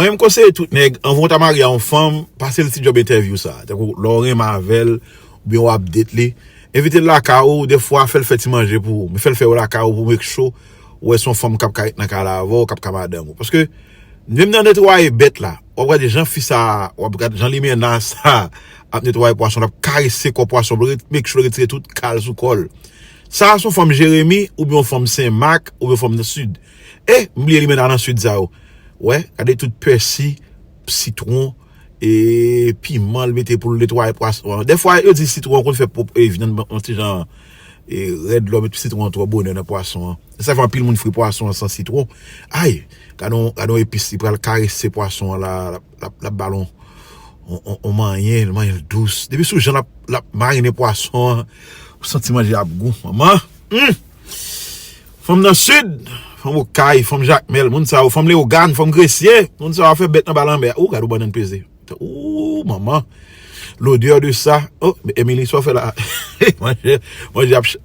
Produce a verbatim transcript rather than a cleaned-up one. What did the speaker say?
Mwen, m konseye tout nèg, anvan w ta marye a yon fanm, pase l ti djòb entèvyou sa. Tankou lè w renmen avè l, oubyen w ap date li, envite l lakay ou, defwa fè l fè ti manje pou ou. Men fè l fè yo lakay ou pou make sure ou wè se yon fanm k ap ka ret nan kay la avè w, k ap ka madanm ou. Paske, menm nan netwaye bèt la, w ap gade jan fi sa, w ap gade jan limena sa ap netwaye pwason, l ap karese kò pwason, pou l ret-, make sure l retire tout kal sou kò l. Sa a se yon fanm Jeremi, oubyen yon fanm Senmak, oubyen yon fanm nan Sid. E, m bliye limena nan Sid sa yo. Wè, gade tout pèsi, sitwon, e piman l mete pou l netwaye pwason an. Defwa, yo di sitwon an konn fè pwòp, e, vyann yon ti jan, e, rèd lè w met sitwon an twò bonè nan pwason an. Sa fè anpil moun fri pwason an san sitwon. Ay, gade yon, gade yon epis, li pral karese pwason an la, l ap, l ap, l ap ba l yon, yon, yon, yon manyen, l manyen l dous. Depi sou jan l ap, l ap marinen pwason an, ou santi manje ap gou, manman. Hmm! Fanm nan Sid, fanm Okay, fanm Jakmèl, moun sa yo, fanm Leyogàn, fanm Gresye, moun sa yo ap fè bèt nan ba lanmè. Ou gade yon bannann peze. Ou, manman. L'odeur de ça. Oh, Emily, sa w fè la? Manje, manje ap ch-,